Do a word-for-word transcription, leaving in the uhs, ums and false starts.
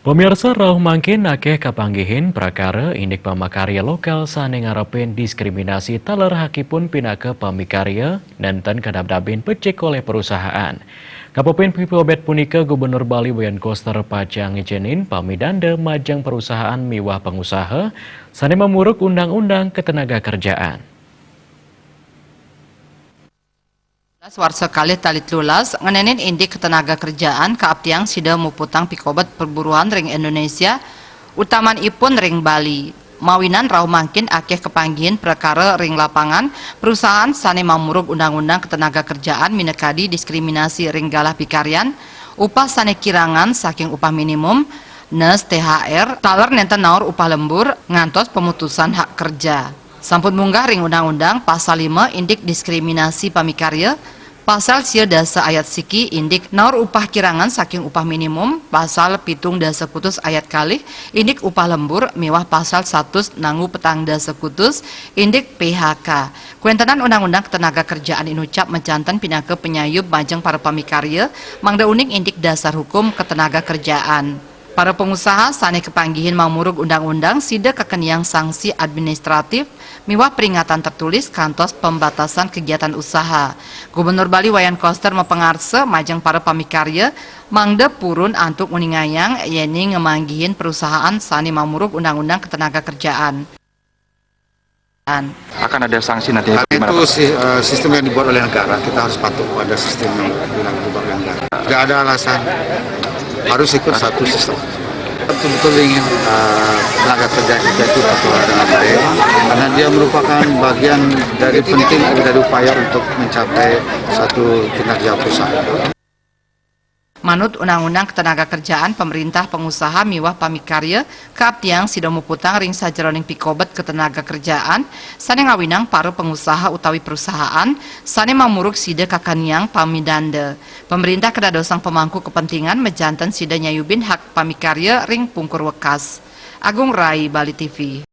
Pamirsa, rauh mangkin akéh kapanggihin prakara indik pamakarya lokal sané ngarepin diskriminasi taler hakipun pinaka pamikarya nénten kadabdabin becik olih perusahaan. Kapepin pikobet punika Gubernur Bali Wayan Koster pacang ngicénin pamidanda majeng perusahaan miwah pangusaha sané mamurug undang-undang ketenaga kerjaan. Warsa kalih tali telulas ngenénin indik ketenaga kerjaan kaaptiang sida muputang pikobet perburuhan ring Indonesia, utamanipun ring Bali. Mawinan rauh mangkin akéh kapanggihin prakara ring lapangan, perusahaan sané mamurug undang-undang ketenaga kerjaan minakadi diskriminasi ring galah pikaryan, upah sané kirangan saking upah minimum, nes T H R, taler nénten naur upah lembur, ngantos pemutusan hak kerja. Sampun munggah ring undang-undang pasal lima indik diskriminasi pamikarya, pasal sia dasa ayat siki indik naur upah kirangan saking upah minimum, pasal pitung dasa kutus ayat kalih indik upah lembur miwah pasal satus nangu petang dasa kutus indik P H K. Kuéntenan undang-undang ketenaga kerjaan inucap majanten pinaka panyayub majeng para pamikarya, mangda uning indik dasar hukum ketenaga kerjaan. Para pengusaha sané kapanggihin mamurug undang-undang sida kakeniang sanksi administratif miwah peringatan tertulis kantos pembatasan kegiatan usaha. Gubernur Bali Wayan Koster mapangarsa majeng para pamikarya mangda purun antuk nguningayang yéning ngamanggihin perusahaan sané mamurug undang-undang ketenaga kerjaan. Akan ada sanksi nanti. Karena itu si, uh, sistem yang dibuat oleh negara, kita harus patuh pada sistem yang dibuat oleh negara. Tidak ada alasan, harus ikut satu sistem. Betul-betul ingin uh, tenaga kerja kita itu terkelola dengan baik, karena dia merupakan bagian dari penting dari upaya untuk mencapai satu kinerja perusahaan. Manut Undang-Undang Ketenaga Kerjaan, pemerintah pengusaha miwah pamikarya kaaptiang sida muputang ring sajeroning pikobet ketenaga kerjaan sané ngawinang para pengusaha utawi perusahaan sané mamurug sida kakeniang pamidanda. Pemerintah kadadosang pemangku kepentingan majanten sida nyayubin hak pamikarya ring pungkur wekas. Agung Rai, Bali T V.